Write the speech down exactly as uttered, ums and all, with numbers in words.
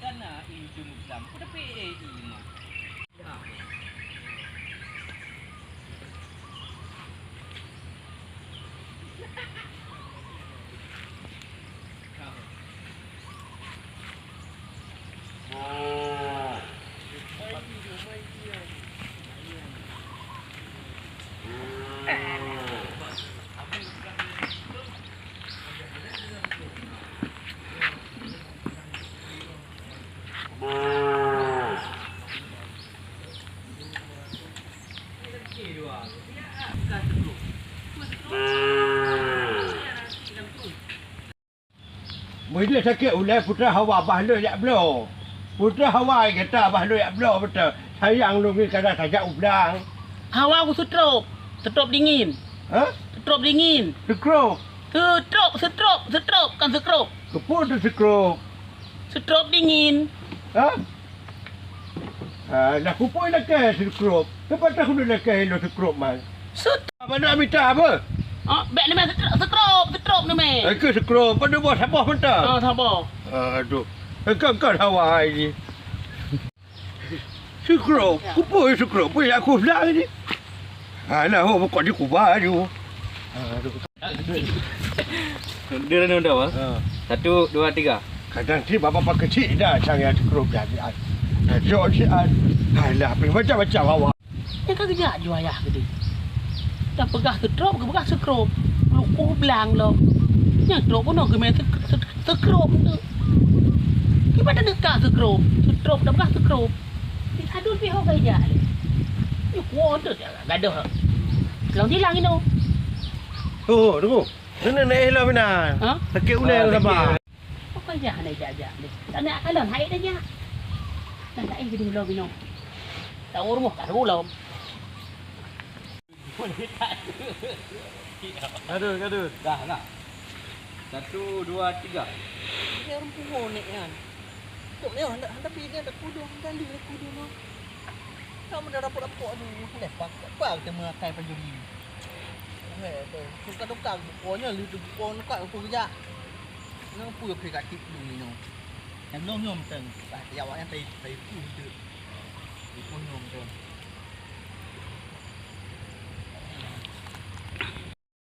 Kana intu muslam, kuda P A I mah. Meunyoe sakét ulèe, peue teuma hawa bah lôn jak bloe. Peue teuma hawa gata bah lôn jak bloe, beutôi. Sayang lôn ngieng ka na tajak u blang. Hawa ku seutrop, seutrop dingin. Hah? Seutrop dingin. Seukrop? Seutrop, seutrop, seutrop, kan seukrop. Keupeue teuh seukrop? Seutrop dingin. Hah? Ah, lah kupui lakèe seukrop. Teuma teuh ulôn lakèe lôn seukrop man. Sut. Apa nak mita apa? Ah, bèk nama seukrop, seukrop nama. Eh, ke seukrop, pada buah saboh mata. Ah, saboh. Aduh. Engkau, engkau hawa ini. Seukrop, kupui seukrop, pui aku bilang ini. Alah, oh, kok dikuba tu. Aduh. Dia dah dah, ah. Ha. Satu, dua, tiga. Kadang cit bapak-bapak kecil dah sang yang seukrop dah, dah. Dah jok cit, ah. Alah, macam-macam awak. Nyang ka geujak jua yah geude. Dah peugah seutrop, geupeugah seukrop. Lukoh blang lom. Nyang trok bunoe geumè sek-, sek-, seukrop tu. Kiban teuka seukrop. Seutrop dah peugah seukrop. Di adun pih ho ka ijak lé. Nyoe kuon tu gadoh. Lom dilang inoe. Oh, tunggu. Nenek naik hello bina. Ha? Sakit ulai. Ah, sama. Sakit. Apa jah nak jak-jak ni? Tak nak kalon hai dah jak. Nak tak eh gini lom inoe. Tak urus kat lom. Gaduh, gaduh. Dah, dah. Satu, dua, tiga. Dia orang puhon ni kan. Tok ni hendak hendak pi dia tak kudu hendak li kudu no. Kamu dah rapat-rapat aduh lepak apa kita mengakai panjuri. Heh, tu. Tukar-tukar pokoknya li tu pokok nak apa kerja. Nak apa pergi kat tip dulu ni no. Yang belum nyom teng. Bah, ya awak yang tai tai tu tu. Itu nyom teng.